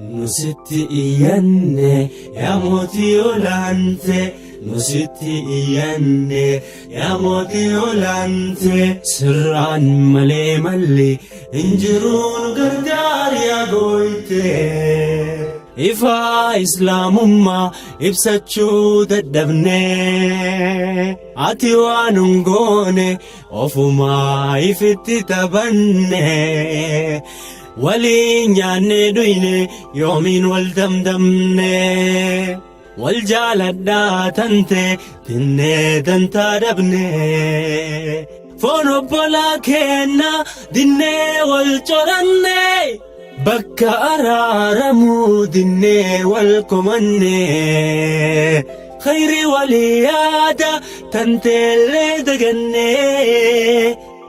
Nu sitti iyyanne yaa mootii olaante. Nu sitti iyyanne yaa mootii olaante. Sirraan malee malli hin jiruu nu gargaari yaa gooyte. Ifaa islaamummaa ibsachuu dadhabne. Ati waan hin goone ofumaa ifitti taphanne. Waliin nyaannee dhuyne yoomiin wal damdamne. Wal jaaladhaa tante dinnee dantaa dhabne. Foon obbolaa keenna dinnee wal coranne. Bakka araaramuu dinnee wal komanne. Khayri walii yaada tanteellee daganne.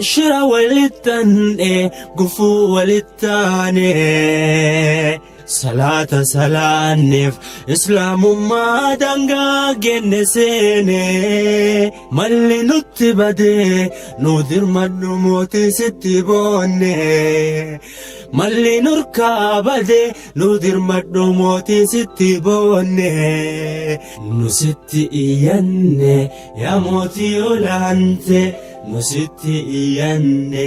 Shira walittanne gufuu walittaane. Salaata salaanneef islaamummaa daangaa geenne seene. Malli nutti badee nu dirmadhu mootii sitti boonne. Malli nurkaa badee nu dirmadhu mootii sitti boonne. Nu sitti iyyanne yaa mootii olaante. Nu sitti iyyanne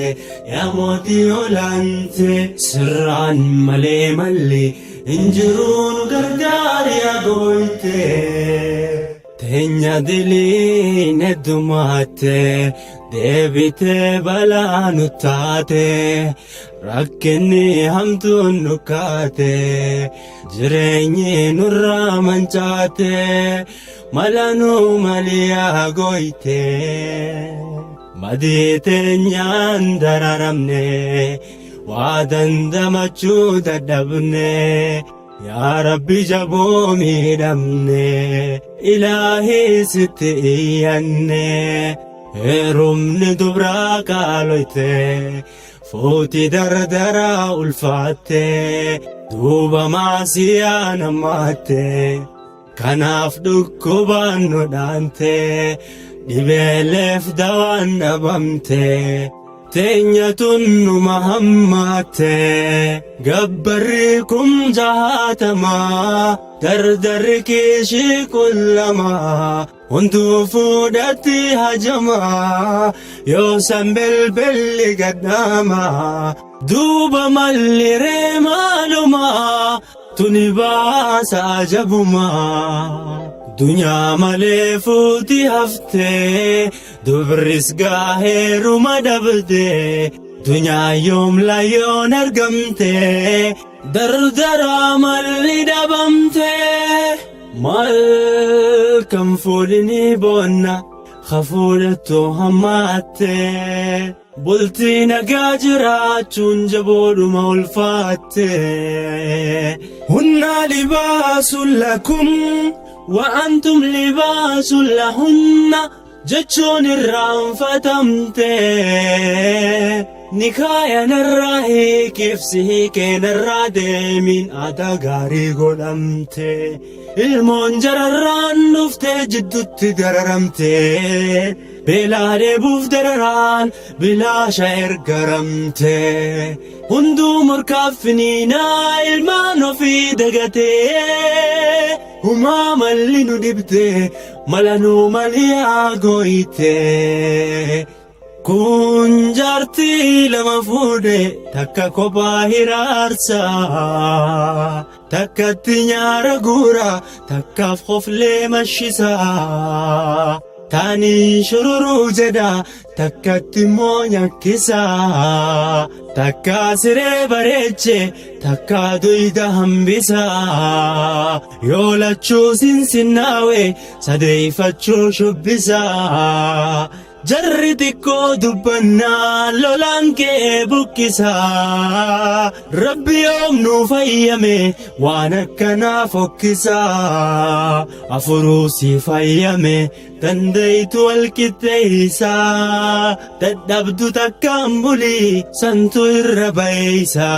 yaa mootii olaante. Sirraan malee malli hin jiruu nu gargaari yaa gooyte. Teenya diliin heddumaatte deebitee balaa nu taate rakkinni hamtuun nu kaate jireenyi nurraa mancaate mala nu maliyaa gooyte. Badii teenyaan dararamne waa dandamachuu dadhabne. Yaa Rabbi jaboo miidhamne ilaahii sitti iyyanne heerumni dubraa qaaloyte fuuti dardaraa ulfaatte duuba maasiyaa namaatte kanaaf dhukkubaan nu dhaante dhibeeleef dawaan dhabamte teenya tun numa hammaatte gabbarri kum jahaatamaa dardarri kiishii kullamaa hunduu fuudhatti hajamaa yoo san belbelli gadhaamaa duuba malli ree maalumaa tuni baasa ajabumaa dunyaa malee fuuti haftee dubris gaaheeruma dhabde dunyaa yoom layoon argamte dardaraa malli dhabamte maal kan fuudhinii boonna hafuudhattu hammaatte. Bultii nagaa jiraachuun jaboodhuma ulfaatte. Hunna libaasun lakum wa antum libaasun lahunna jechuun irraanfatamte. Nikaaya narraa hiikiif si hiikee narraa deemiin aadaa gaarii godhamte. Ilmoon jararraan dhuftee jidduutti dararamte. Beelaa dheebuuf dararaan bilaasha ergaramte. Hunduu morkaaf finiinaa ilmaan ofii dagatee. Humaa malli nu dhibde mala nuu maliyaa gooyte. Kun jaartii lama fuudhe takka kophaa hiraarsa. Takkatti nyaara guura takkaaf koflee mashisa. Taanii shururuu jedha takkatti immoo nyakkisa. Takka siree bareeche takka duyda hambisa. Yoo lachuu sinsinnaawe sadeeffachuu shubbisa. Jarri xiqqoo dubbannaa lolaan kee buqqisa. Rabbi yoom nuu fayyame waan akkanaa fokkisa. Afuruu si fayyame dandeeytu wal qixxeeysa. Dadhabdu takkaan bulii santu irra bayeeysa.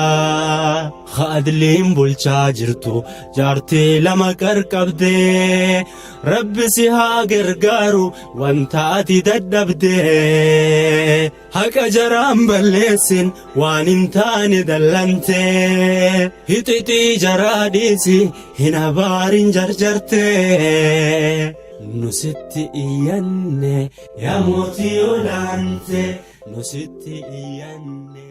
Ha adliin bulchaa jirtu jaartii lama qarqabdee Rabbi si haa gargaaru wanta ati dadhabdee haqa jaraan balleessin waan hin taane dallantee hixixii jaraa dhiisi hin abaarin jarjartee nu sitti iyyanne yaa mootii olaante nu sitti iyyanne.